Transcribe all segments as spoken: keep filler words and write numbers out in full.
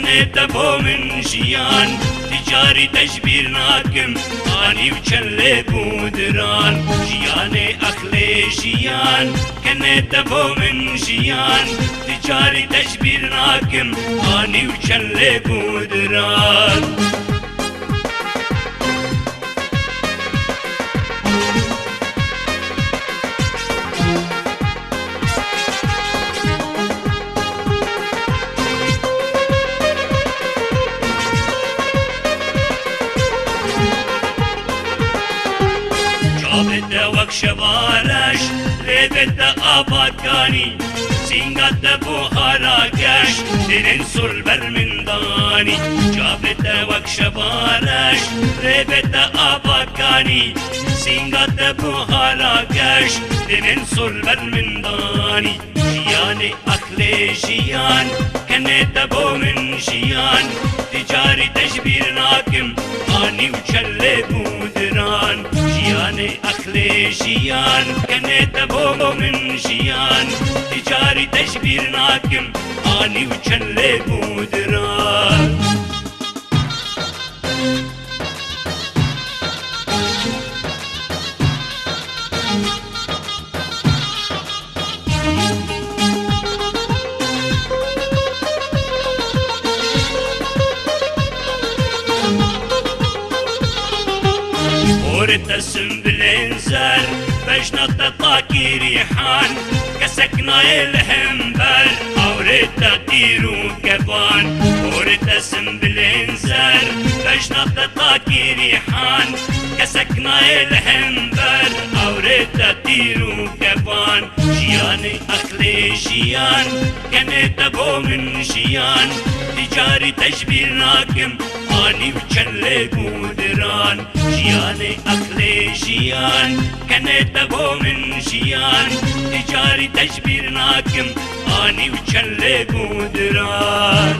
Kenê te bo min jiyan, ti carî te ji bîr nakim, anî û çend lêbû diran. Jiyanê aqilê jiyan, kenê te bo min jiyan, ti carî te ji bîr nakim, anî û çend lêbû diran. Çavê te wek şeva reş, lêvê te ava kanî. Sînga te buhara geş, dilên sor ber min danî. Çavê te wek şeva reş, lêvê te ava kanî. Sînga te buhara geş, dilên sor ber min danî. Jiyanê aqilê jiyan, kenê te bo min jiyan. Ti carî te ji bîr nakim, anî û çend lêbû diran. Jiyanê aqilê jiyan, kenê te bo min jiyan. Ti carî te ji bîr nakim, anî û çend lêbû diran. Porê te simbilên zer, bejna te takî rîhan, kesek nayê li hember, awrê te tîr û kevan. Porê te simbilên zer, bejna te takî rîhan, kesek nayê li hember, awrê te tîr û kevan. Jiyanê aqilê jiyan, kenê te bo min jiyan, ti carî te ji bîr nakim, anî û çend lêbû diran. Jiyanê aqilê jiyan, kenê te bo min jiyan, ti carî te ji bîr nakim, anî û çend lêbû diran.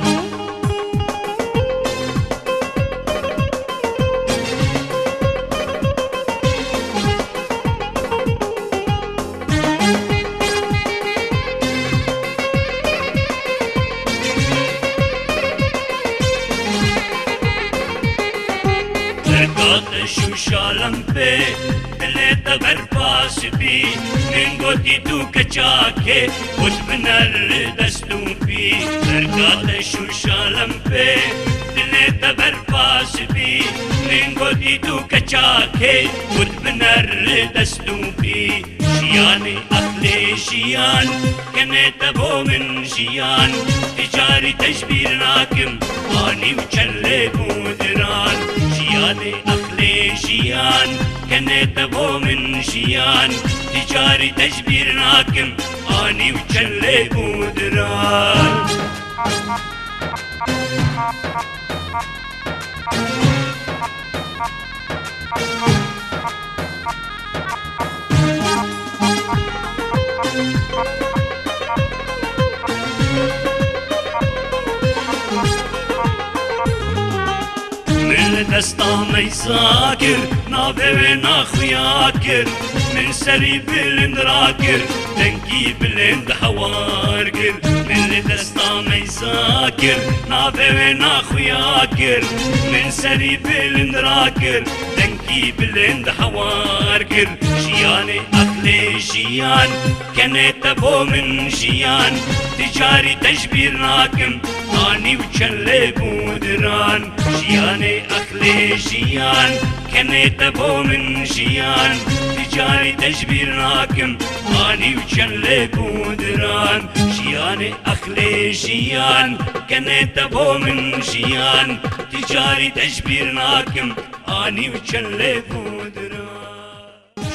Tirka te şûşa lempê, dilê te berpas bî. Min gotî tu keçakê, got biner li dest û pî. Tirka te şûşa lempê, dilê te berpas bî. Min gotî tu keçakê, got biner li dest û pî. Jiyanê aqilê jiyan, kenê te bo min jiyan, ti carî te ji bîr nakim, anî û çend lêbû diran. Jiyanê aqilê jiyan, kenê te bo min jiyan, ti carî te ji bîr nakim, anî û çend lêbû diran. Min li desta meyza kir, navê wê naxuya kir. Min serî bilind rakir, dengî bilind hewar kir. Min li desta meyza kir, navê wê naxuya kir. Min serî bilind rakir, dengî bilind hewar kir. Jiyanê aqilê jiyan, kenê te bo min jiyan. Ti carî te ji bîr nakim, anî û çend lêbû diran. Jiyanê aqilê jiyan, kenê te bo min jiyan. Ti carî te ji bîr nakim, anî û çend lêbû diran. Jiyanê aqilê jiyan, kenê te bo min jiyan. Ti carî te ji bîr nakim, anî û çend lêbû diran.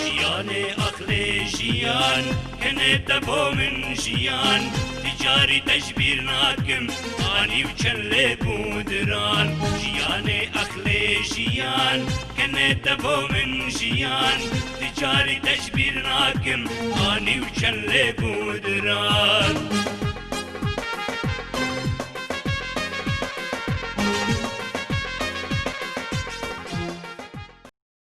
Jiyanê aqilê jiyan, kenê te bo min jiyan, ti carî te ji bîr nakim, anî û çend lêbû diran. Jiyanê aqilê jiyan, kenê te bo min jiyan, ti carî te ji bîr nakim, anî û çend lêbû diran.